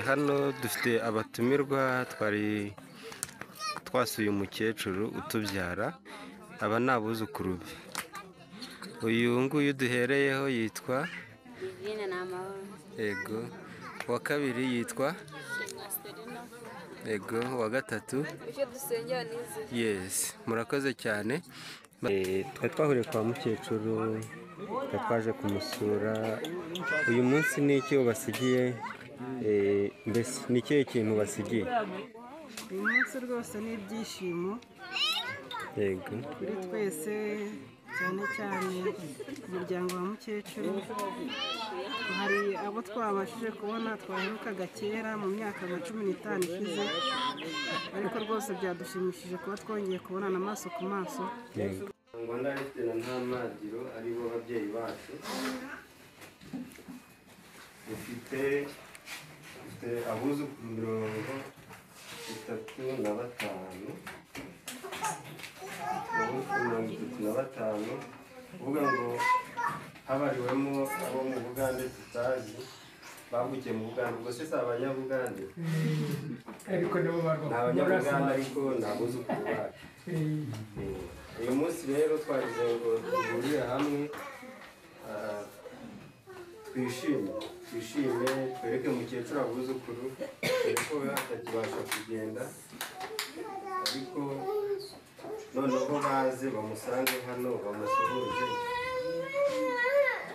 Hano dufite abatumirwa, twari twasuye umukecuru utubyara, aba ni abuzukuru be. Uyu nguyu duhereyeho yitwa Divine ni amahoro. Ego. Uwa kabiri yitwa Ego. Uwa gatatu Icyo dusengera nize. Yes, murakoze cyane. Twari twahuriye kwa mukecuru, twari twaje kumusura. Uyu munsi ni iki ubasigiye? Mbese ni ikihe kintu basigiye? Uyu munsi rwose ni ibyishimo Yego. kuri twese, cyane cyane umuryango wa mukecuru. Hari abo twabashije kubona twaherukaga kera mu myaka nka 15 ishize, ariko rwose byadushimishije kuba twongeye kubonana amaso ku maso. Yego. Rwanda ifite na Ntamagiro ari bo babyeyi bacu. Dufite abuzukuru 35. Abuzukuru 35, uvuga ngo habariwemo abo mu Bugande tutazi bavukiye mu Bugande, ubwo se si abanyabugande ariko nabo ni abanyabugande, ariko ni abuzukuru bacu. Uyu munsi rero twagize ngo duhurire hamwe, twishime twereke mukecuru abuzukuru ko atakibasha kugenda, ariko noneho baze bamusange hano bamusuhuze.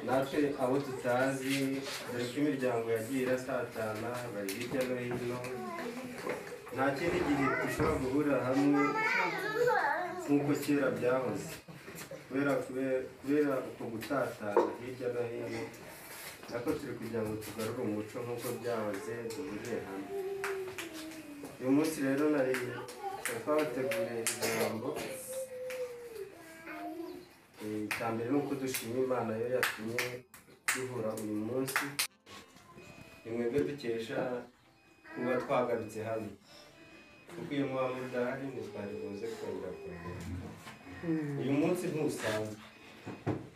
Natwe abo tutazi, dore ko imiryango yagiye irasatana, bari hirya no hino, nta kindi gihe dushobora guhurira hamwe nk'uko kera byahoze, kubera uko gutatana hirya no hino, ariko turi kugira ngo tugarure umuco nk'uko byahoze, duhurire hamwe. Uyu munsi rero nari twabateguriye ijambo. Icya mbere ni uko dushima Imana yo yatumye duhura uyu munsi. Ni mwebwe dukesha kuba twagarutse hano, kuko iyo muba mudahari ntitwari buze kongera kongera. Uyu munsi ntusanzwe,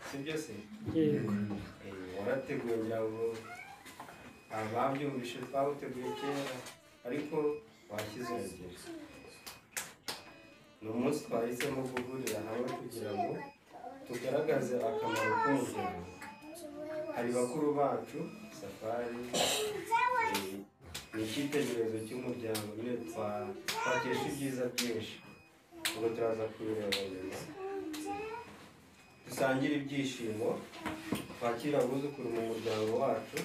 sibyo se? Yego. Warateguye, ngira ngo ababyumvishe twawuteguye kera, ariko washyize urugero. Ni umunsi twahisemo guhurira hamwe kugira ngo tugaragaze akamaro k'umuryango. Hari bakuru bacu, Safari ni icyitegererezo cy'umuryango nyine twakesha ibyiza byinshi, ubwo turaza kubireba nyuma. Dusangire ibyishimo, twakira abuzukuru mu muryango wacu,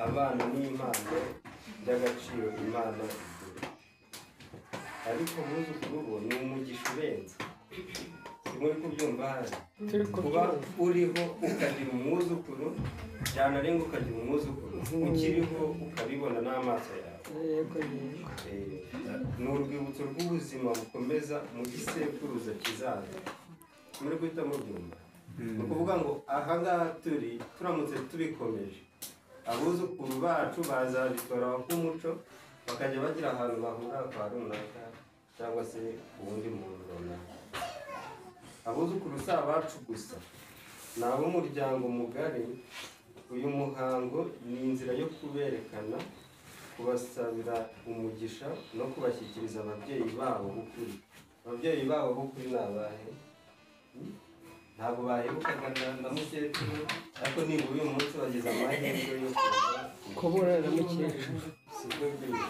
abana n'impano by'agaciro Imana iduha. Ariko abuzukuru bo ni umugisha urenze. Muri kubyumva hari kuba uriho ukagira umwuzukuru, byanarenga ukagira umwuzukuru ukiriho ukabibona n'amaso yawe. Yego yego. Ni urwibutso rw'ubuzima bukomeza mu gisekuruza kizaza. Muri guhita mubyumva, ni ukuvuga ngo aha ngaha turi, turamutse tubikomeje, abuzukuru bacu bazabikora nk'umuco, bakajya bagira ahantu bahurira kwa runaka cyangwa se uwundi muntu runaka. Abuzukuru si abacu gusa, ni ab'umuryango mugari. Uyu muhango ni inzira yo kuberekana, kubasabira umugisha no kubashyikiriza ababyeyi babo b'ukuri. Ababyeyi babo b'ukuri ni abahe? Ntabwo baherukaga na mukecuru, ariko nibura uyu munsi bagize amahirwe yo kuza kubura na mukecuru. Sibyo byiza?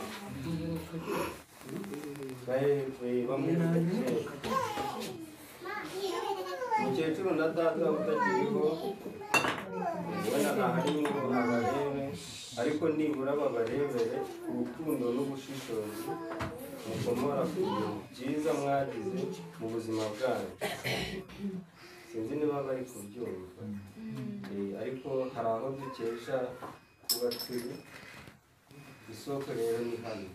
Bamwiruka kera. Mukecuru na data utakiriho, wenda ntahari ngo abarebe, ariko nibura babarebere urukundo n'ubushishozi mukomora ku bintu byiza mwagize mu buzima bwanyu. Sinzi niba bari kubyumva, ariko hari aho dukesha kuba turi. Isoko rero ni hano.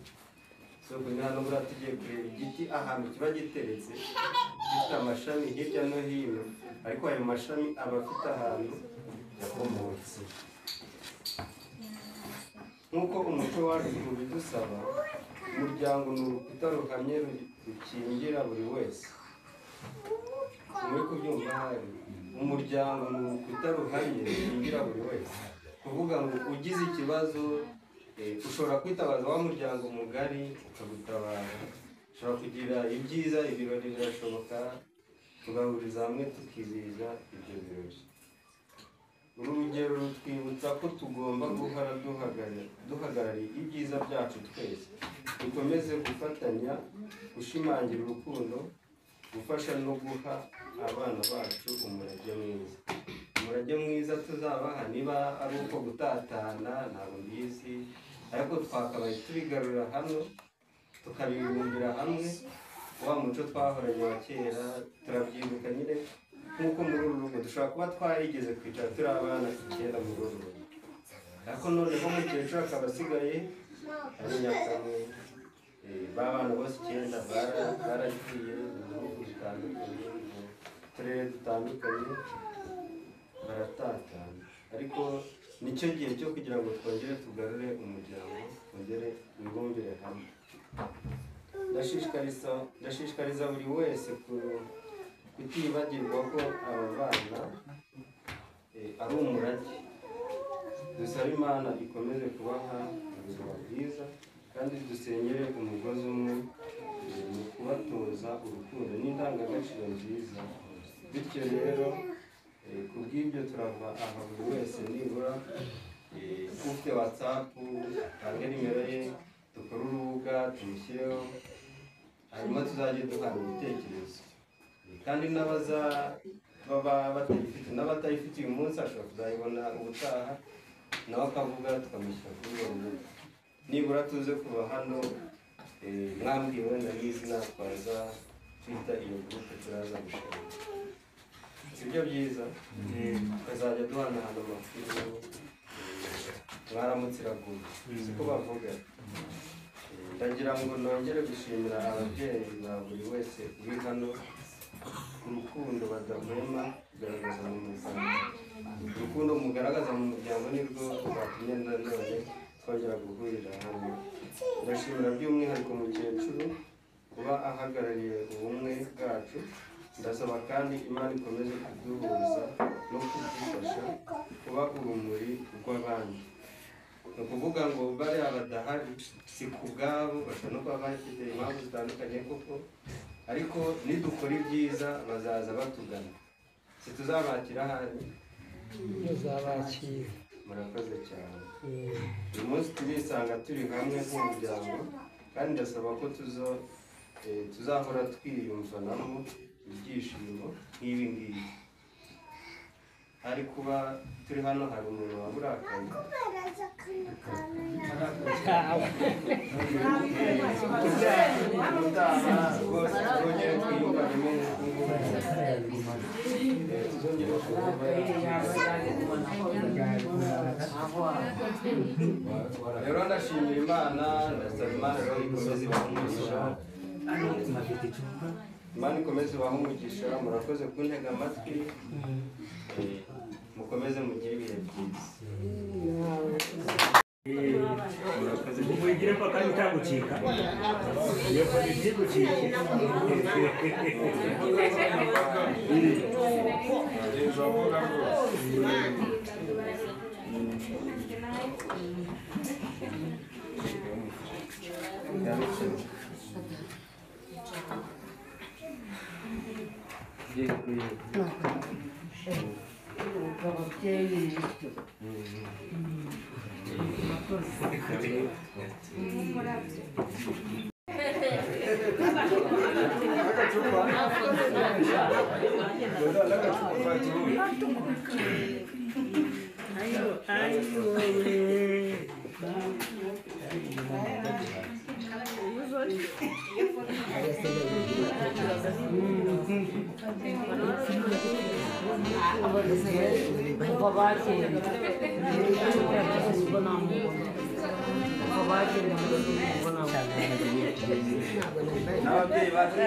Isoko ni hano. Buriya tugiye kureba igiti ahantu kiba giteretse, gifite amashami hirya no hino, ariko ayo mashami aba afite ahantu yakomotse. Nk'uko umuco wacu ubidusaba, umuryango ni urukuta ruhamye rukingira buri wese. Muri kubyumva hari umuryango ni urukuta ruhamye rukingira buri wese. Kuvuga ngo ugize ikibazo Ushobora kwitabaza wa muryango mugari ukagutabara, ushobora kugira ibyiza, ibirori birashoboka, tugahuriza hamwe tukizihiza ibyo birori. Uru rugero rutwibutsa ko tugomba guhora duhagarariye ibyiza byacu twese, dukomeze gufatanya gushimangira urukundo, gufasha no guha abana bacu umurage mwiza. Umurage mwiza tuzabaha niba ari uko gutatana ntabwo mbizi, ariko twakabaye tubigarura hano tukabibumbira hamwe, wa muco twahoranye wa kera turabyibuka nyine. Nk'uko muri uru rugo dushobora kuba twarigeze kwicara turi abana 9 muri uru rugo, ariko noneho umukecuru akaba asigaye ari nyakamwe. Ba bana bose 9 baragiye mu bihugu bitandukanye, mu turere dutandukanye, baratatana. Ariko nicyo gihe cyo kugira ngo twongere tugarure umuryango, twongere wibumbire hamwe. Ndashishikariza buri wese kutibagirwa ko aba bana ari umurage. Dusabe Imana ikomeze kubaha ubuzima bwiza, kandi dusenyere umugozi umwe mu kubatoza urukundo n'indangagaciro nziza. Bityo rero kubw'ibyo turava aha buri wese nibura ufite WhatsApp tange nimero ye, dukore urubuga tumushyireho, hanyuma tuzajye duhana ibitekerezo. Kandi n'abaza baba batayifite, n'abatayifite uyu munsi ashobora kuzayibona ubutaha, nawe akavuga tukamushyira kuri uwo rubuga. Nibura tuze kuva hano mwambwiye wenda n'izina twaza twita iyo gurupe turaza gushinga. Sibyo byiza? Tukazajya duhanahana amakuru, mwaramutse iraguma, siko bavuga. Ndagira ngo nongere gushimira ababyeyi ba buri wese uri hano urukundo badahwema kugaragaza mu muryango. Urukundo mugaragaza mu muryango nirwo rwatumye nanone twongera guhurira hamwe. Ndashimira by'umwihariko mukecuru kuba ahagarariye ubumwe bwacu. Ndasaba kandi Imana ikomeze kuduhuza no kudufasha kuba urumuri rw'abandi. Ni ukuvuga ngo bariya badahari si ku bwabo, bashobora no kuba bafite impamvu zitandukanye koko, ariko nidukora ibyiza bazaza batugana, si tuzabakira ahari, muzabakira. Murakoze cyane. Uyu munsi turisanga turi hamwe nk'umuryango, kandi ndasaba ko tuzahora twiyumvanamo ibyishimo nk'ibi ngibi. Hari kuba turi hano hari umuntu waburakaye, rwose tuzongere twiyumvanemo nk'uku nguku, tuzongere rero. Ndashimira Imana, ndasaba Imana rero ikomeze ibahe umugisha, Imana ikomeze ibahe umugisha. Murakoze kuntega amatwi, mukomeze mugire ibihe byiza. Mugire paka utagucika, iyo polisi igucike. N'ababyeyi bacu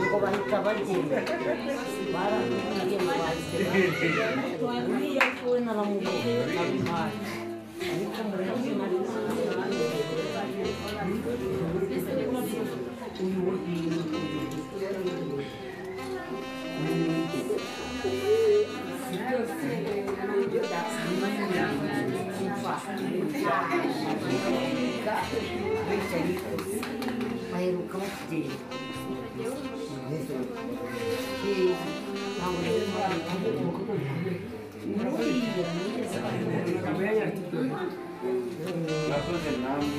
ngo bahita bagenda barambwiye ngo bahise uriya we naramubonye nabimpaye ariko murabizi nari uyu. Abicaye baheruka bakigenda. Murakoze namwe.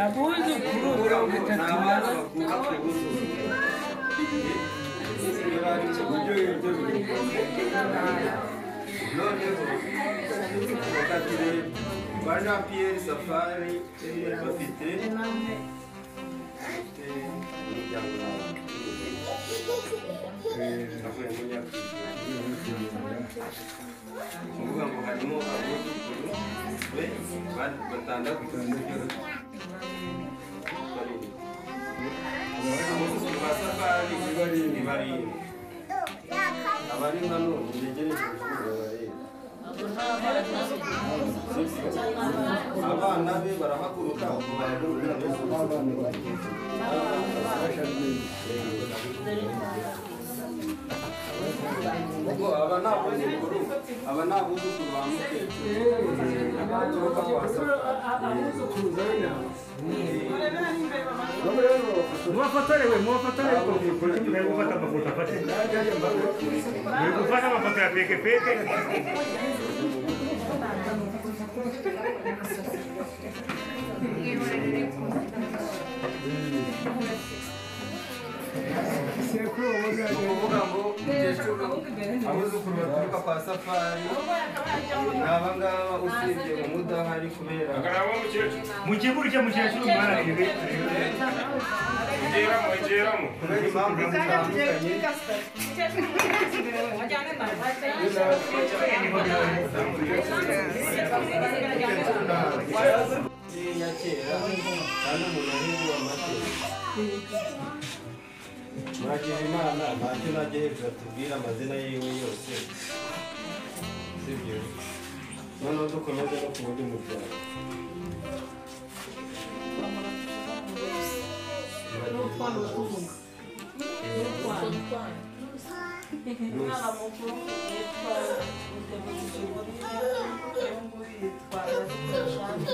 Abuzukuru 30. Noneho reka turebe ba Jean Pierre Safari bafite umuryango avuye mu Nyakwigendera, kuvuga ngo harimo abuzukuru be batandatu, abuzukuru ba Safari ni barindwi. Abari hano ngegereje barebe abana be barahaguruka, ubwo aba ni abuzukuru, aba ni abuzukuru ba mukecuru baturuka kwa Safari. Muwafotorewe, muwafotorewe muri gufata amafoto, afate muri gufata amafoto ya peke peke. Ni ukuvuga ngo mukecuru abuzukuru baturuka kwa Safari ni aba ngaba, usibye umudahari kubera Mukigurike mukecuru mwana rebe kubera impamvu zitandukanye. Ya kera kandi umuntu ahindura amateka. Muragira Imana ntacyo najya hejuru atubwire amazina yiwe yose, sibyo? Noneho dukomeze no ku wundi muryango. Umwana mukuru yitwa Mutebuzi Julienne, uyu nguyu yitwa Jeanne.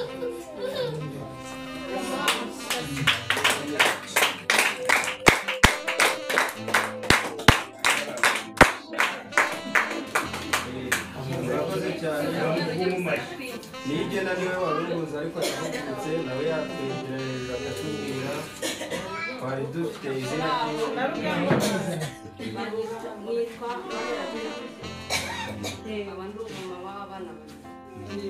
Murakoze cyane. Niyigena niwe wari ubuze ariko yahagurutse nawe yatwegera hejuru akatubwira. Twari dufite izina ryiwe. Nitwa nkaba ndi umumama w'abana babiri.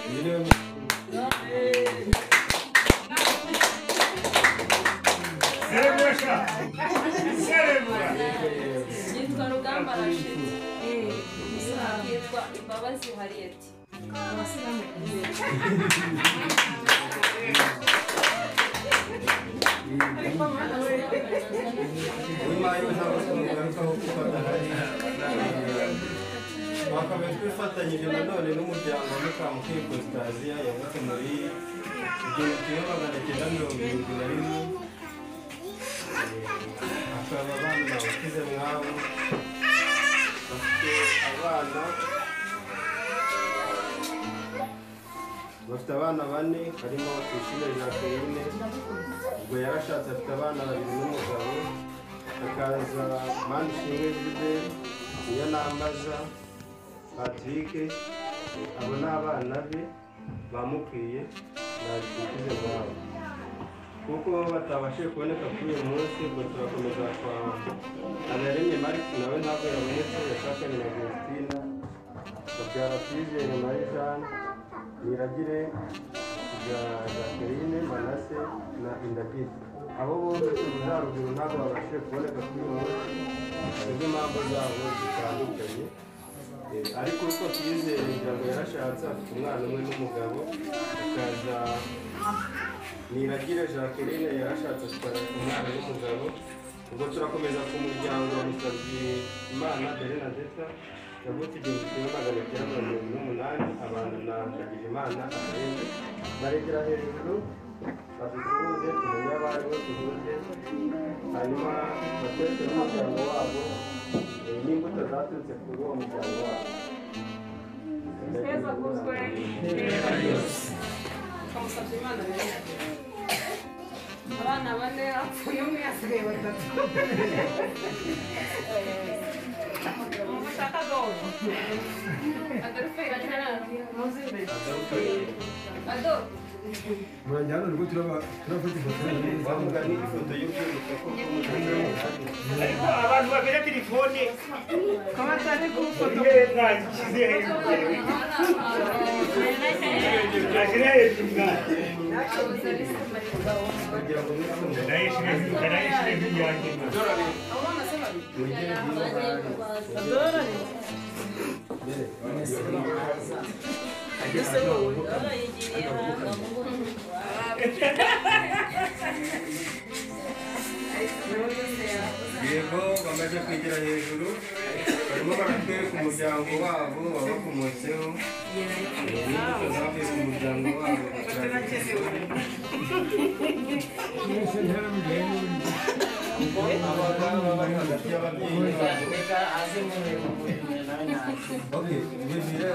Uyu niwe Serebura, serebura. Yitwa Rugamba Rashid, yitwa Imbabazi Harriet. Uwimana ntabwo tumugarukaho kuko adahari. Twakabaye twifatanyije nanone n'umuryango wa Mukamukwiye Constantia yavutse muri 1971, akaba abana bakize mwabo, bafite abana bafite abana bane harimo Tuyishime Jacqueline, ubwo yarashatse afite abana babiri n'umugabo, hakaza Manishimwe Gilbert, Niyo Patrick, abo ni abana be bamukwiye nakize mwabo. Kuko batabashije kuboneka kuri uyu munsi, ubwo turakomeza kwa Habiyaremye Marc, nawe ntabwo yabonetse, yashakanye na Justina, babyara Twizere Marie Jeanne, Niragire Jacqueline, Manase na Ingabire. Abo bombi tuvuze haruguru ntabwo babashije kuboneka kuri uyu munsi kubw'impamvu zabo zitandukanye. Ariko uko Twizere ngira ngo yarashatse afite umwana umwe n'umugabo, akaza Niragire Jacqueline yarashatse afite umwana n'umugabo. Ubwo turakomeza ku muryango wa Musabyimana Bernadette yavutse 1978, abantu na Ndagijimana Arenze. Baregera hejuru badusuhuze tumenye abo aribo tuhuze, hanyuma batetse n'umuryango wabo. N'imbuto zaturutse kuri uwo muryango wabo. Abana bane apfuye umwe hasigaye batatu. Mushaka gowe. Adolphe muzi imbere. Adolphe. Murajyana nubwo turafata ifoto. Bavuga n'ifoto y'urwibutso ko ariko abantu bafite telefone ko batari kufoto mwashyize hejuru mwashyire hejuru mwana ndayishyire iyanjye. Yego, bamaze kwigira hejuru, barimo baratwereka umuryango wabo wabakomotseho, n'imbuto zavuye mu muryango wabo. Kuko abagabo bari hagati y'ababyeyi babo. Okay, bibire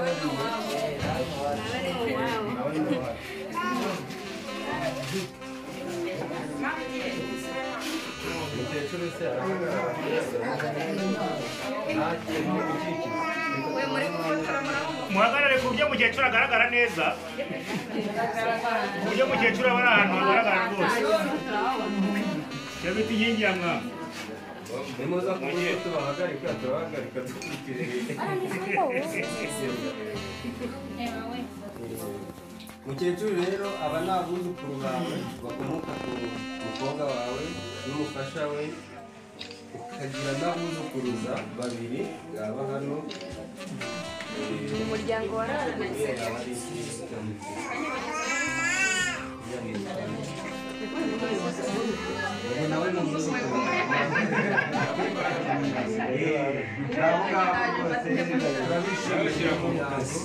umukecuru se arahagarara nta kintu ukikiza. Muhagarare ku buryo mukecuru agaragara neza, ku buryo mukecuru aba ari ahantu hagaragara rwose. Icyo bita inkingi ya mwamba. Nimuza ku buryo tubahagarika, turabahagarika dukurikije. Mukecuru rero, aba ni abuzukuru bawe bakomoka ku mukobwa wawe n'umufasha we, ukagira n'abuzukuruza babiri baba hano. Umuryango wararangiye. Ubu nawe ni umwuzukuru. Nabo ngabo rwose turabishimiye umuryango.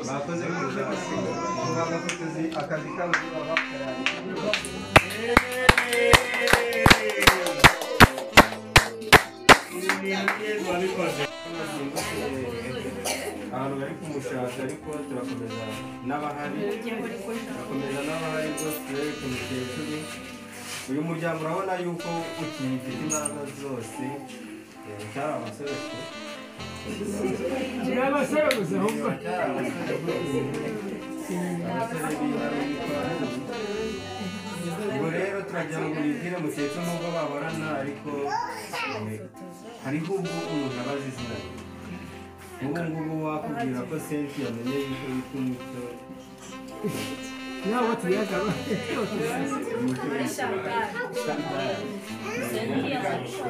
Bakoze kuza abafotozi akazi kabo baba bakarangije. Abantu bari kumushaka, ariko turakomeza n'abahari, turakomeza n'abahari rwose turereke umukecuru. Uyu muryango urabona yuko ukifite imbaraga zose, cyari abasore pe. Ni abasore gusa ahubwo. Cyari abasore rwose. Abasore b'intarumikwa. Ubwo rero turagira ngo bibwire mukecuru nubwo bahorana, ariko hariho ubwo umuntu aba azi izina rye. Ubu ngubu wakubwira ko Senti yamenye yuko yitwa Umucyo. Nawe tuyaga.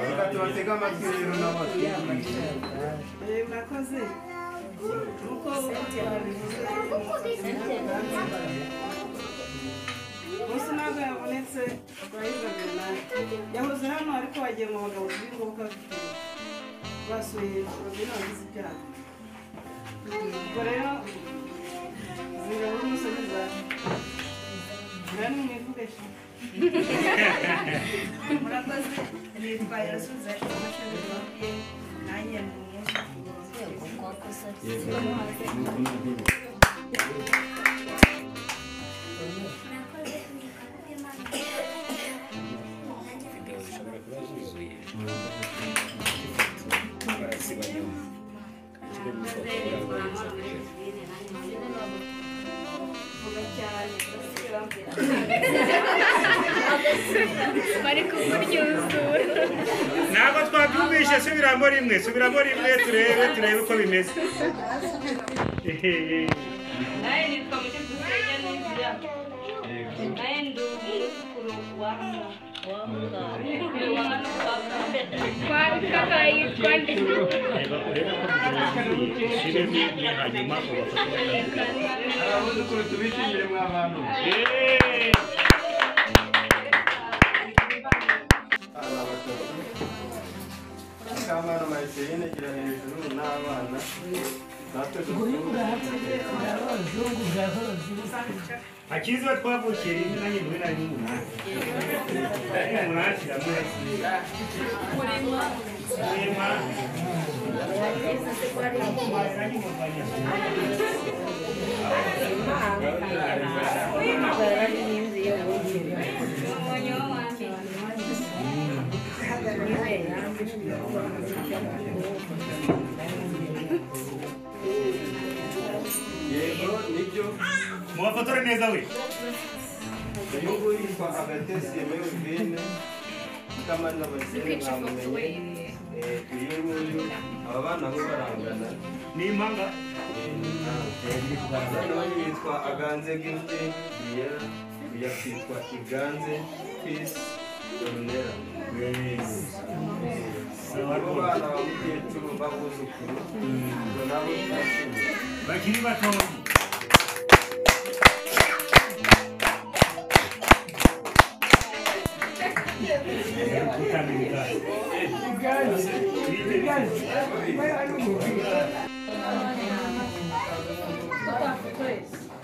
Reka tubatege amatwi rero nabo batwibwire. Murakoze. Uko babivuze gusa ntabwo yabonetse Rwayiza Bernard yahoze hano, ariko wagiye mu bagabo b'ingoboka basuye babiri bagize ibyago. Ubwo rero zingabo n'umusore zacu ngani mwivuge shi. Murakoze, nitwa Irasubiza Amashami Jean, nanjye ndi umwuzukuru. Video zishobora kuba zuzuye barasiba nyuma kakiri gufotora. Bari kukuryuzura. Ntabwo twabyumvishe, subiramo rimwe, subiramo rimwe turebe uko bimeze. Naye nitwa Mucyo Dusenge Nizira. Naye ndi umwuzukuru wa Hanyuma ubafate. Abuzukuru tubishimire mwa bantu. Abana batatu. Mukamana Marceline gira hejuru n'abana. Natwe Akiza twavukiye rimwe nanjye muri nari n'umunani. Umunani shyiramo. Yego nibyo mubafotora neza we. Uyu nguyu yitwa Agatesi Melvine Mukamana Marcel mwamumenye. Uyu nguyu aba bana bo barangana ni impanga. Noneho yitwa Aganze Gift Briella, uyu akitwa Iganze Peace Ornella. Abo bana ba mukecuru b'abuzukuru ubwo nabo turashimye bakiri batoya.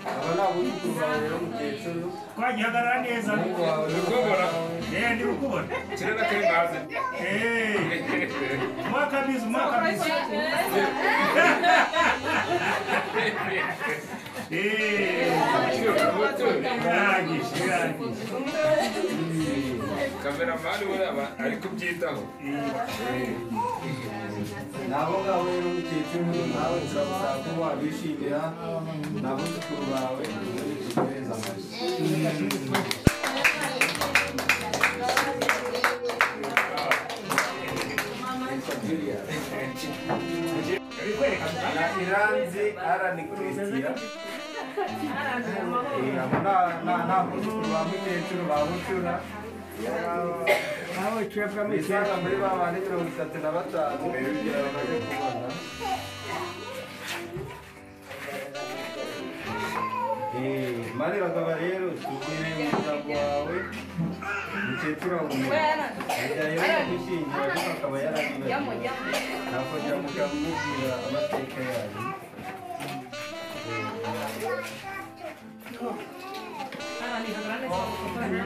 Aba ni abuzukuru bawe rero mukecuru. Twagihagarara neza. Urikubona? Ndi kukubona. Kirena kari baze. Mwakabizi mwakabizi. Birahagije. Kameramani we aba ari kubyitaho. Nabo ngabo rero mukecuru nawe turagusaba ko wabishimira ni abuzukuru bawe ubundi tuguhereze amashyi. Na Iranzi Arani Christian. Abo ni abuzukuru ba mukecuru ba bucura. Bisanga muri ba bandi 35 kugira bamaze kubona. Mari bagaba rero tubwire umuryango wawe mukecuru awumenya ajya gushyingira ariko akaba yarabibagiwe nakongera mukamubwira amateka yayo.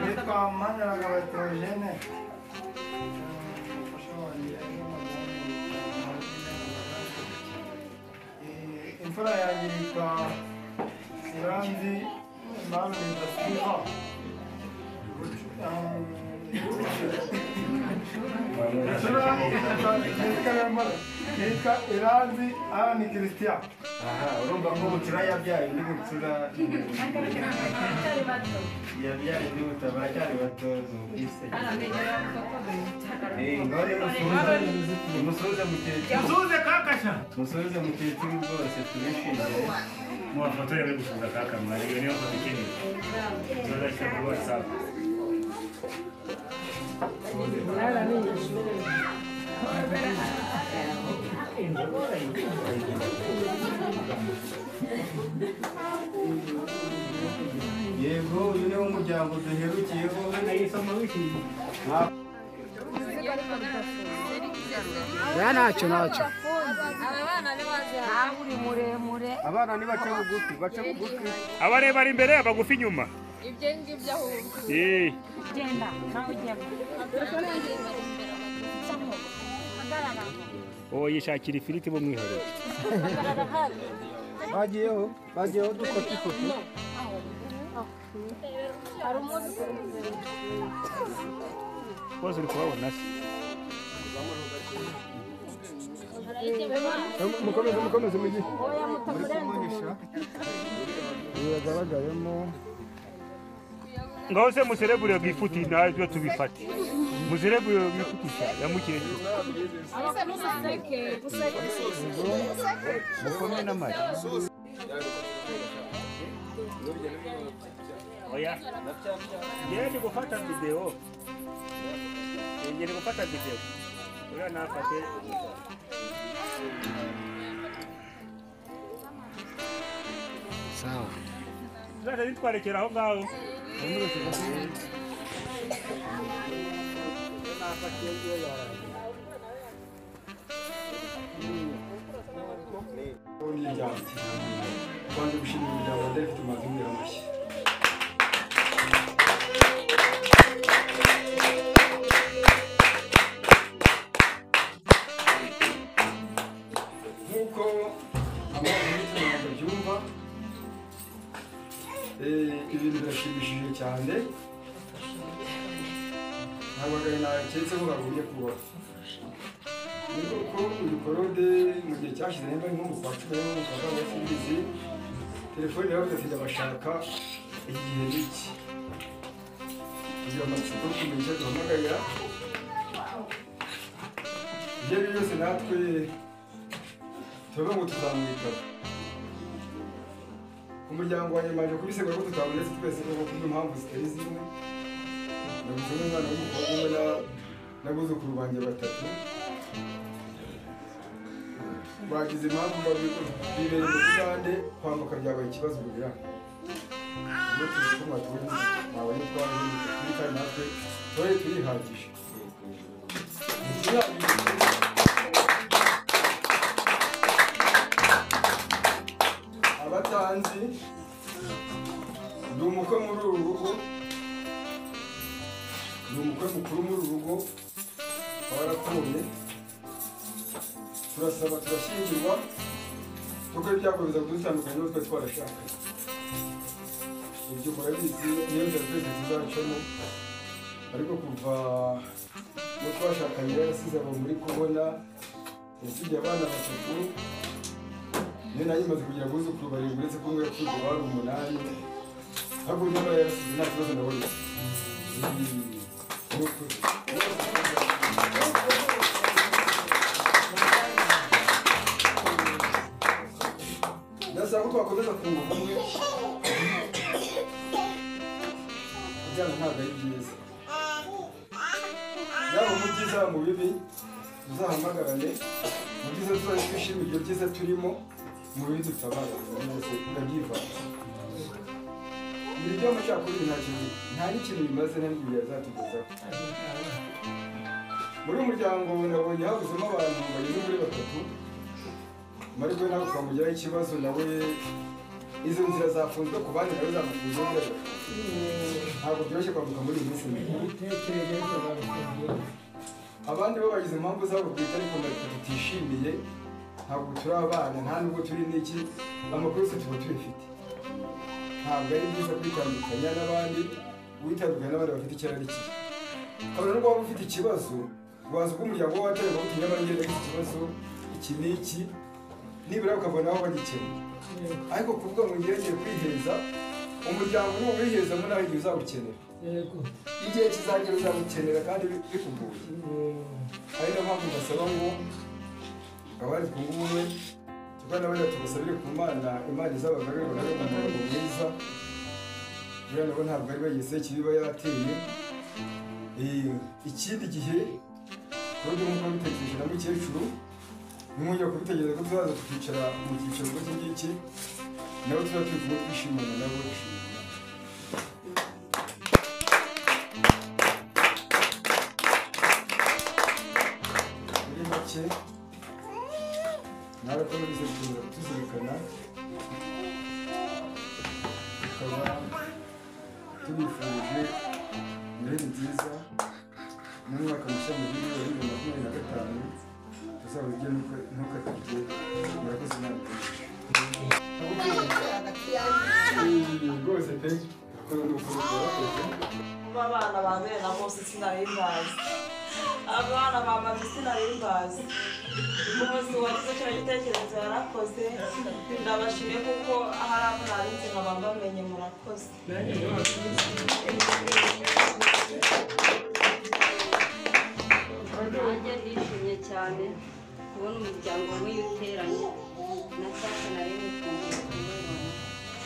Nitwa Maniragaba Theogene, umufasha wanjye ari n'umudamu. Imfura yanjye yitwa Iranzi Emmanuel Dasilva. Yitwa Iranzi Arani Christian. Aha, urumva ko bucura yabyaye undi bucura yabyaye undi bucura baracyari bato ubwise. Ngaho nimusuhuze mukecuru. Musuhuze kakasha. Musuhuze mukecuru rwose tubishimiye. Mubafotora bari gusuhuza kaka mwari, iyo niyo foto ikenewe. Tuzashyira kuri WhatsApp. Yego uyu niwo muryango duherukiyeho. Ntacyo ntacyo. Abana ni bace bugufi, bace bugufi. Abarebare imbere abagufi inyuma. Ibyo ngibyo ahubwo. Genda nawe ugenda. Oh yishakira ifiriti bo mwihorere. Bagiyeho, bagiyeho dukota ifoto. Bose uri kubabona se? Mukomeze mukomeze mujye. Muri kumuhisha. Biragaragayemo. Ngaho se muserebure bwifuti ntabyo tubifate. Muserebure bwifutisha ya mukecuru. Mukome n'amashyi. Oya. Ngiye ndi gufata video. Ngiye gufata video. Oya nafate. Sawa. Tuzajya nitwarekera aho ngaho. Twanze gushimira umuryango wa David tumaze umwira amashyi. Ntabwo agahinda keretse ko kagombye kubaho. Ni koko uyu Claude mu gihe cyashize nimba ari nko mu kwa 10 no mu kwa 2 simbizi, telefone yaravuze ati ndabashaka iki gihe n'iki. Kugira amatsiko yo kumenya icyo duhamagarira. Ibyo ari byo byose natwe turavuga ngo tuzamwitaba. Umuryango wanjye mbanje kubisegura ko tutabonetse twese kuko kubw'impamvu zitari zimwe. Nabuze umwana w'umukobwa umwe n'abuzukuru banjye batatu. Bagize impamvu bibereye mu Bugande, kwambuka byabaye ikibazo kugira ngo tuzi ko mwatubonye mwabonye twaje turi kandi natwe twari turihagije. Abatanzi ndi umukwe muri uru rugo, ndi umukwe mukuru muri uru rugo, barapfuye turasaba turashyingirwa kuko ibyago biza kudutandukanya n'utwo twarashakanye. Ibyo murabizi niyo nzira twese tuzacamo, ariko kuva uwo twashakanye yarasize abo muri kubona, yasigiye abana batatu. Niyo nayo imaze kugira abuzukuru barindwi uretse ko umwe yapfuye bari 8, ariko nyamara yarasize nta kibazo nabonye. Ni ukuri. Ndasaba ko twakomeza kunga ubumwe. Kubyara ntabwo ari byiza. Yaba mu byiza mu bibi tuzahamagarane, mu byiza tuzajye twishimira ibyo byiza turimo, mu bibi dutabara byose turabyivanga. Ibintu by'amacakubiri nta kintu, nta n'ikintu bimaze, nta n'igihe bizatugezaho. Muri uyu muryango nabonye habuzemo abantu bageze muri 3. Mariko ntabwo twamugiraho ikibazo nawe, izo nzira zafunzwe ku bandi nawe zamufunze. Ntabwo byoroshye kwambuka muri iyi minsi mikuru. Abandi bo bagize impamvu zabo bwite ariko natwe tutishimiye, ntabwo turi abana, nta nubwo turi n'iki, amakuru yose tuba tuyafite. Ntabwo ari byiza kwitandukanya n'abandi, witandukanya n'abandi bafite icyo ararikiye. Kabone nubwo waba ufite ikibazo, waza ubwo umuryango wawe waterwa uti nyamara njye ndagize ikibazo iki n'iki, nibura ukabona aho bagikemura. Ariko kuvuga ngo ngiye kwiheza, umuryango n'uwo wihezamo nawe igihe uzawukenera. Igihe kizagera uzagukenera kandi bikugoye. Ari nayo mpamvu mbasaba ngo abari twunge ubumwe, tukaba n'abandi tubasabire ku Mana, Imana izabagarure nawe mu murongo mwiza. Buriya nabo ntabwo ari bagize ikibi iba yateye. Ikindi gihe Claude nk'uko wabitekereje na mukecuru, nimwongera kubitekereza ko tuzaza tukicara mu cyicaro nk'iki ngiki, nabo tuzaba turi kumwe twishimana nabo dushimana. Muri make mwarakomeza gukomeza kutuzirikana, tukaba tubifurije Noheli nziza n'umwaka mushya muhire wa 2025, tuzawurye ntukaturye. Murakoze Imana rwose pe. Kuba abana ba bene bose sinari mbazi, abana ba mama sinari mbazi. Umunsi wagize kino gitekerezo yarakoze, ndabashimiye kuko ahari abo narinzi nkaba mbamenye. Murakoze. Nanjye ndishimye cyane kubona umuryango nk'uyu uteranye, na sasa nari nikumbuye kumubona.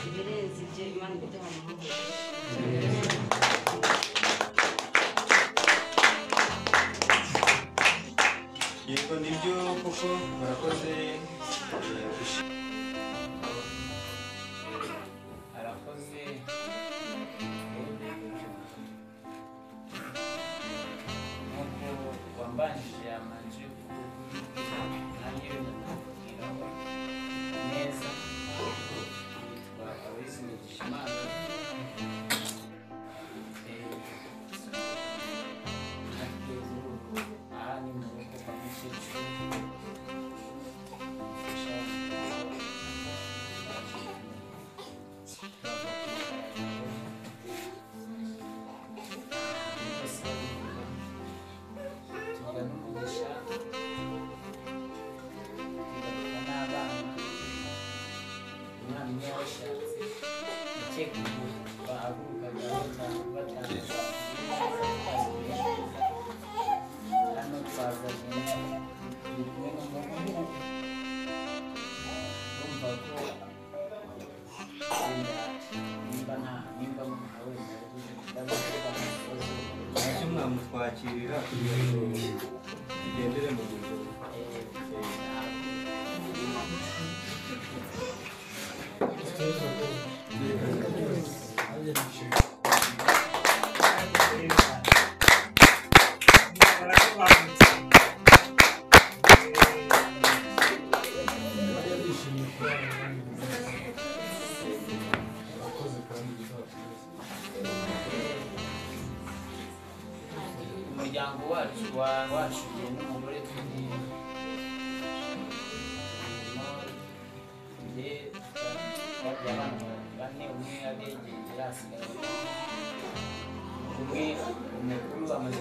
Ibirenze ibyo Imana iduha amahoro. Yego nibyo koko murakoze. Arakoze nk'uko wambanjije yamanje kubwira, nanjye ndakubwiraho neza. Yitwa Aloys Mugishimana. Aha ni mu rugo kwa mukecuru. muzamutwakirira kugira ngo tugendere mu buryo. Umuryango wacu wacu n'umugore turi abana bane, umwe abegeye asigaye umwe, umukuru amaze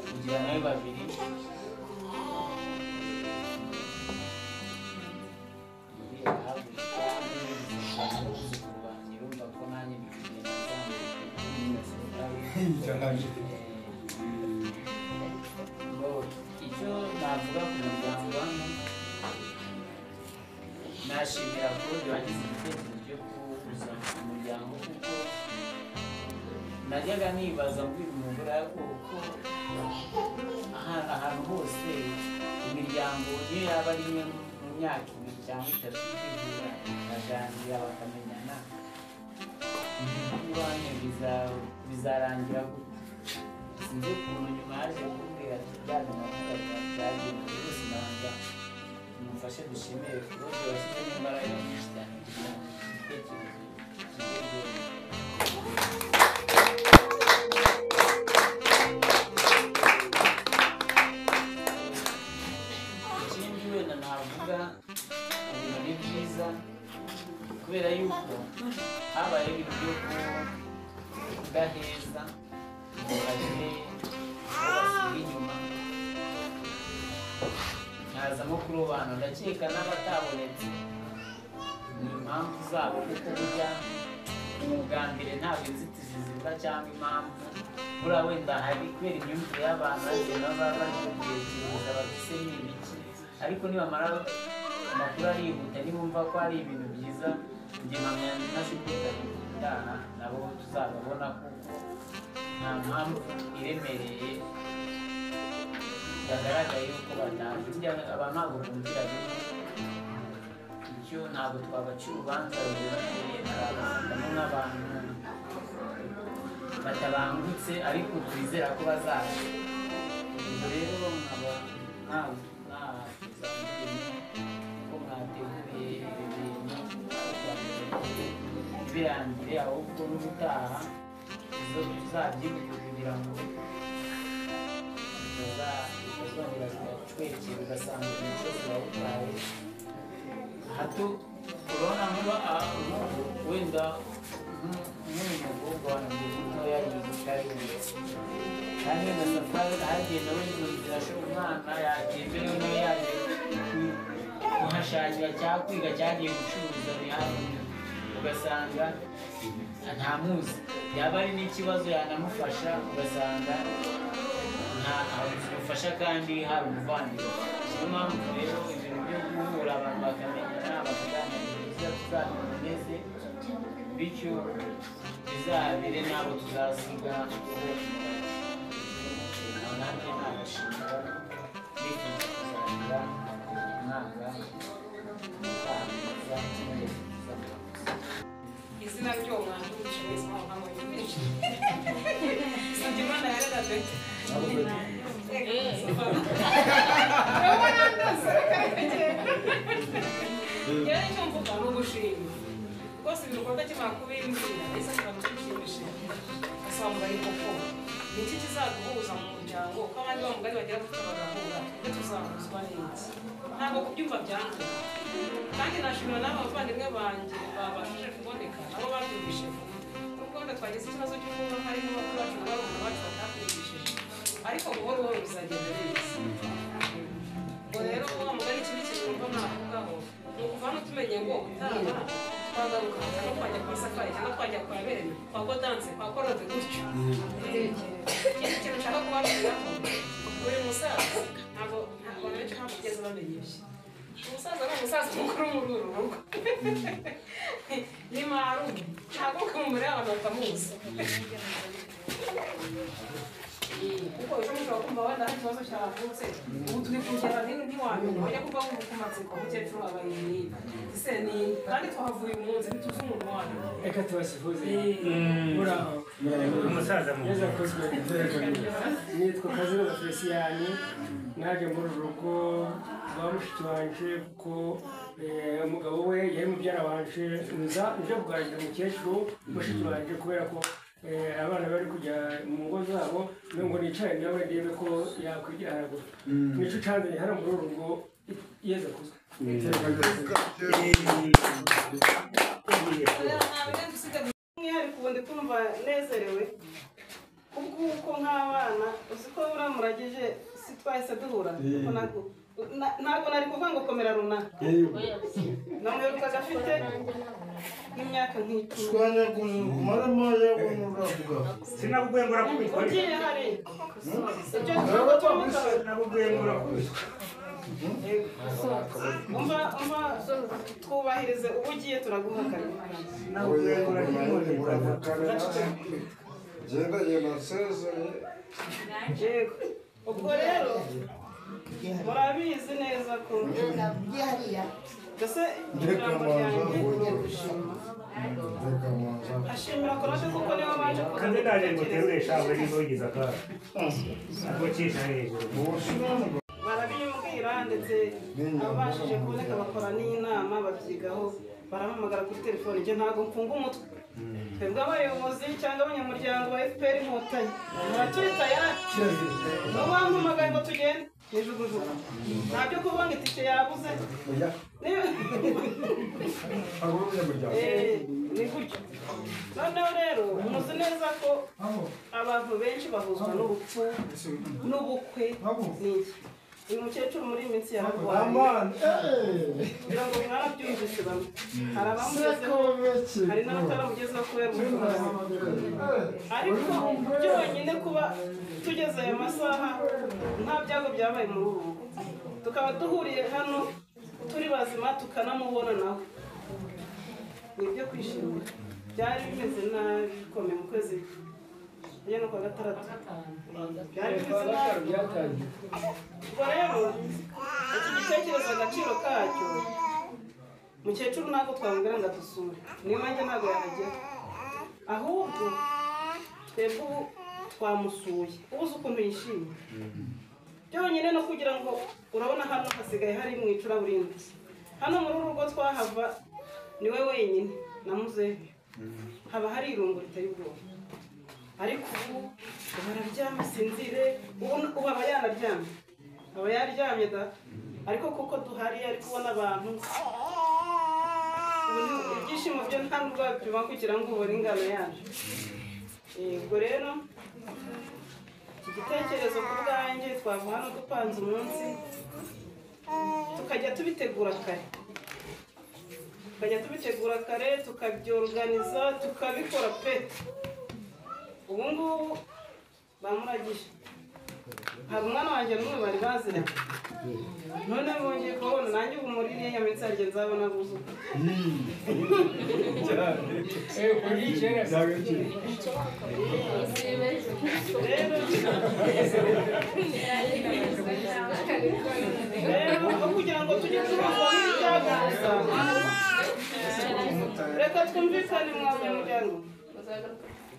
kugira nawe babiri. Urumva ko nanjye ndi kugenda nzamuka. Icyo navuga ku muryango hano, nashimira Claude wagize igitekerezo cyo kuza umuryango, kuko najyaga nibaza mbwira umugore ariko uko ahantu hose imiryango niyo yaba ari imwe mu myaka ibiri cyangwa itatu ikihura ikaganira bakamenyana, bizarangira gute? Sinzi ukuntu nyuma yaje kumbwira ati bya bintu navugaga byagenze rwose, nabanza mumfashe dushimire Claude washyizemo imbaraga nyinshi cyane kugira ngo igitekerezo kigerweho. Ikindi wenda navuga, ibintu ni byiza kubera yuko habayeho ibintu byo kudaheza ngo bagire aho basiga inyuma, hazamo kurobanura. Ndakeka n'abatabonetse ni impamvu zabo, kuko burya ni ubwa mbere ntabwo inzitizi zibura cyangwa impamvu buriya wenda hari kubera imyumvire y'abantu bagenda baba babitekereza bafise ni ibiki, ariko nibamara amakuru arihuta, nibumva ko ari ibintu byiza, njye mpamya ntashidikanya ko ubutaha nabo tuzababona, kuko nta mpamvu iremereye yagaragaye yuko bataje. Burya abantu ntabwo bumvira rimwe, icyo ntabwo twabaca urubanza ruremereye, twabafatamo nk'abantu batabangutse, ariko twizera ko bazaza. Ubwo rero nkaba nafuza ko mwateguye ibi bintu ntibirangire, ahubwo n'ubutaha tuzabyibuke kugira ngo bitazongera bigacwekera, ugasanga umusozi urawutaye. Hato urabona nkuba wenda nk'uyu mukobwa wanjye mutoya yiga ari kandi wenda safari hagenda wenda inzira umwana yatemberewe nawe yaje kuhashakira cyangwa kwiga cyagiye gucuruza ni hafi, ugasanga ntamuzi, yaba ari n'ikibazo yanamufasha, ugasanga nta ubufasha kandi hari umuvandimwe. Niyo mpamvu rero ibintu byo guhura abantu bakamenyana bakaganira byiza tuzabimeze, bityo bizabire n'abo tuzasiga. Nanjye nabashimira, nifuza kuzagira umwaka utaha mwiza n'ibihe byiza. Izina ry'uwo mwanzi w'ubucuruzi ntabwo ngamubwije. Sibyo yarera bete. Urabona ndaze rero icyo mvuga ni ugushima rwose. Ibikorwa kimara kubimbwira ese kiba gishimishije, asaba mugari koko ni iki kizaduhuza mu muryango, ko abandi bamugari bagera gutya bagahura, twe tuzahuzwa n'iki? Ntabwo kubyumva byangoye, kandi nashimira n'aba bavandimwe banjye babashije kuboneka, nabo babyumvise vuba. Nubwo wenda twagize ikibazo cy'uko harimo bakuru bacu na barumuna bacu batabyumvishije, ariko buhoro buhoro bizagenda biza. Ubwo rero wa mugani ikindi kintu numva navugaho ni ukuva hano tumenye ngo utaha twagaruka cyangwa twajya kwa Safari cyangwa twajya kwa Bene, kwa Godanse, kwa Korode gutyo. Ikindi kintu nshaka kubabwiraho, buri musaza ntabwo abantu benshi ntabwo bigeze bamenya ibye. Umusaza ni umusaza mukuru muri uru rugo, ni marume, ntabwo kumureba abantu batamuzi. Kuko ejo mushobora kumva wenda hari ikibazo cyavutse, ubu turi kugera ntiwamenya, wajya kuva mu matsiko umukecuru abaye niba ese ni kandi twahavuye umunsi ntituzi umuntu wanyu. Reka tubasuhuze. Muraho. Umusaza mwiza. Nitwa Kazungu Felicien, naje muri uru rugo rwa mushiki wanje kuko umugabo we yari mubyara wanje, nza nje kuganira umukecuru mushiki wanje kubera ko abana bari kujya mu ngo zabo, ngo nicare nawe ndebe ko yakwigira haraguru. Nico canzanye hano muri uru rugo yeza kuzwa. Umwihariko ubu ndi kumva nezerewe kubw'uko nk'abana uzi ko uramuragije si twahise duhura, ntabwo nari kuvuga ngo komera runaka, namwirukaga afite nk'imyaka nk'icumi. Ugiye hari ibyo ntabwo umva twubahirize ubu ugiye turaguhagarika. Ubwo rero murabizi neza ko mbese ijambo ryanjye ngiye gushima ashimira Korode kuko niwe wabanje Kandi ndaje ngo uterure shawe niba wigize akaga agucisha hejuru. Barabimbwira ndetse ababashije kuboneka bakora n'inama babyigaho, barampamagara kuri telefone. Njye ntabwo mfunga umutwe, twebwe abayobozi cyangwa abanyamuryango ba FPR Inkotanyi muratwita yacu, niba bampamagaye ngo tugende nijugujugu, ntabyo kuvuga ngo itike yabuze ni gutyo. Noneho rero muzi neza ko abantu benshi bahuzwa n'urupfu n'ubukwe n'iki. Uyu mukecuru muri iyi minsi yararwaye, kugira ngo mwarabyumvise bamwe, hari abamugezeho hari n'abataramugezeho kubera ubushobozi, ariko byonyine kuba tugeze aya masaha nta byago byabaye muri uru rugo, tukaba duhuriye hano turi bazima tukanamubona nawe, ni ibyo kwishimira. Byari bimeze nabi bikomeye mu kwezi no kwa gatandatu, byari bimeze nabi. Ubwo rero iki gitekerezo agaciro kacyo, mukecuru ntabwo twamubwira ngo adusure, niyo mpamvu ntabwo yahagera, ahubwo twebwe ubu twamusuye, ubuze ukuntu yishimye byonyine no kugira ngo urabona hano hasigaye hari mu icuraburindi, hano muri uru rugo twahava niwe wenyine na muzehe, haba hari irungu riteye ubwoba, ariko ubu bararyama sinzire, ubu aba yanaryamye, aba yaryamye da, ariko kuko duhari ari kubona abantu, ibyishimo byo nta nubwo wabipima kugira ngo ubone ingano yabyo. Ubwo rero iki gitekerezo ku bwanjye twava hano dupanze umunsi tukajya tubitegura kare, tukabyorganiza tukabikora pe. Ubu ngubu bamuragije, hari umwana wanjye n'umwe bari baziranye, none bongeye kubona nanjye ubu muri iriya minsi yanjye nzabona abuzukuru. Rero kugira ngo tujye tubazwa n'ibyago gusa, reka twumvikane mwa banyamuryango,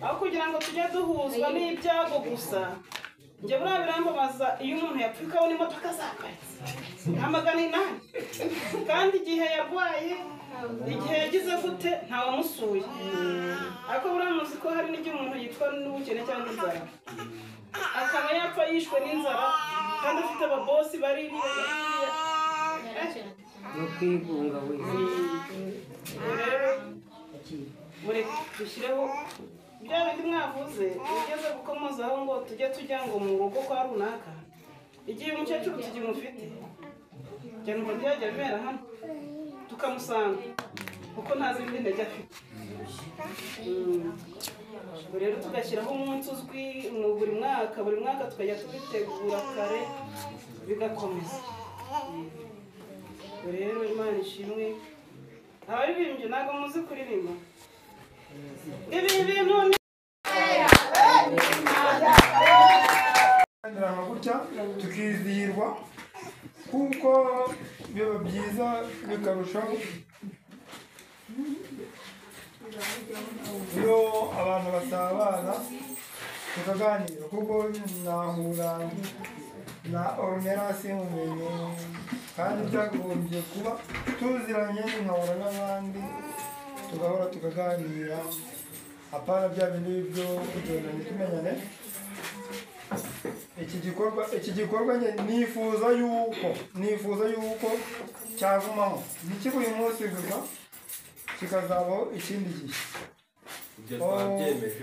aho kugira ngo tujye duhuzwa n'ibyago gusa. Njye buriya birambabaza iyo umuntu yapfuye ukabona imodoka zaparitse nka 800, kandi igihe yarwaye igihe yagize gute ntawamusuye. Ariko buriya muzi ko hari n'igihe umuntu yicwa n'ubukene cyangwa inzara, akaba yapfa yishwe n'inzara kandi afite ababosi bari no kwigunga we. Rero mureke dushyireho bya bindi mwavuze ugeze gukomozaho ngo tujye tujya ngo mu rugo kwa runaka, igihe umukecuru tugimufite cyane ngo byajya bibera hano tukamusanga kuko nta zindi ntege afite. Rero tugashyiraho umunsi uzwi mu buri mwaka tukajya tubitegura kare bigakomeza. Rero Imana ishimwe, abaririmbyi ntabwo muzi kuririmba ibi bintu. gutya tukizihirwa kuko biba byiza bikarushaho iyo abantu basabana tukaganira kuko nahura na Ornella simumenye kandi byakagombye kuba tuziranye nkahura n'abandi tugahora tukaganira apana bya bindi byo kugenda ntitumenyane. Iki gikorwa nifuza yuko cyagumaho ntikibe uyu munsi gusa kikazabaho ikindi gihe. Ibyo twabyemeje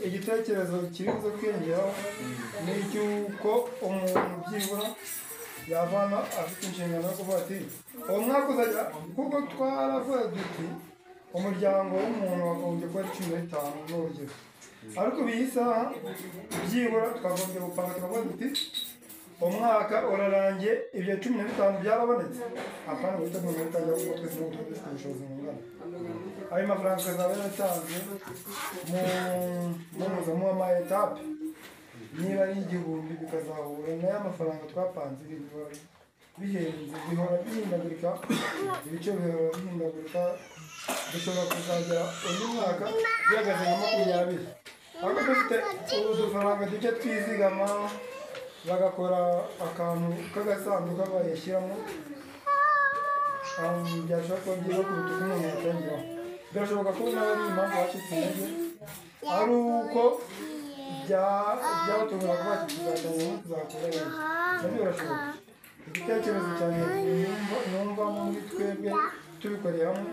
Igitekerezo kiri buze kwiyongeraho ni icy'uko umuntu byibura yavana afite inshingano yo kuvuga ati uwo mwaka uzajya, kuko twaravuze duti umuryango w'umuntu wagombye kuba ari 15 n'urugero, ariko iyi saha byibura twagombye gupanga tukavuga duti umwaka urarangiye ibyo 15 byarabonetse, apana guhita umuntu atangira kuko twese n'ubu tuba dufite ubushobozi bungana. Ayo mafaranga akazaba yaratanzwe mu ama etape, niba ari 1000 bikazahura n'aya mafaranga twapanze bihenze, bihora bihindagurika, ibice bihora bihindagurika, dushobora kuzagera undi mwaka bihagaze nka 20, ariko dufite udufaranga duke twizigama bagakora akantu k'agasanduka bayashyiramo, byashobora kuba byiza kuruta uko umuntu yatangiraho. Birashoboka ko nawe ari impamvu bacitse intege ari uko byabatungura kuba tuzatangira tuzakora neza, nabyo birashoboka. Igitekerezo cyane numva muri twebwe tubikoreye hamwe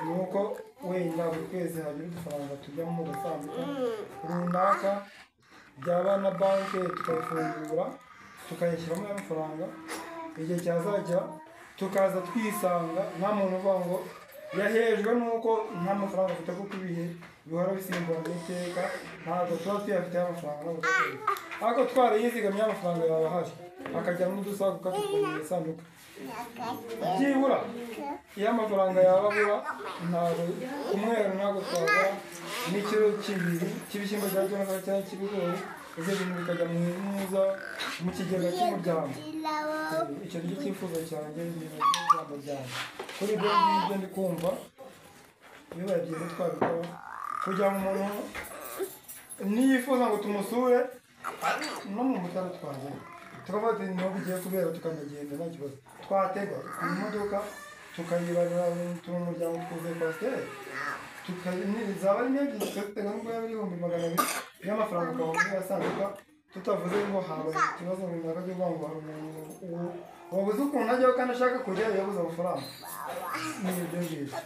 ni uko wenda buri kwezi hagira udufaranga tujya mu gasanduku runaka, byaba na banki tukayifungura tukayishyiramo amafaranga, igihe cyazajya tukaza twisanga nta muntu uvuga ngo yahejwe nuko nta mafaranga afite, kuko ibihe bihora bisimburana iteka, ntabwo tuba tuyafite amafaranga ntabwo ariko twarayizigamye amafaranga yaba ahari akajya n'udusanduka tukongera isanduka. Byibura iyo amafaranga yaba abura ntabwo umweru ntabwo twabura n'ikiro kibiri cy'ibishyimbo cya cyangwa cyangwa cy'ibigori, ibyo bintu bikajya mu muza mu kigega cy'umuryango. Icyo ni cyo cyifuzo cyanjye, ni ijambo ryanjye kuri ibyo ngibyo. Ndi kumva bibaye byiza twabikora kugira ngo umuntu niyifuza ngo tumusure no mu mutara twagenda tukavuga ati niho bigiye kubera, tukanagenda nta kibazo, twatega imodoka tukayibarira mu muryango twuzuye kwasiteri, zaba ari n'ebyiri tukazitega nubwo yaba ari 200,000 y'amafaranga ukaba muri yasanduka, tutavuze ngo habaye ikibazo runaka cyo kuvuga ngo hari umuntu wabuze ukuntu ajyaho kandi ashaka kujyayo yabuze amafaranga. Ni ibyo ngibyo.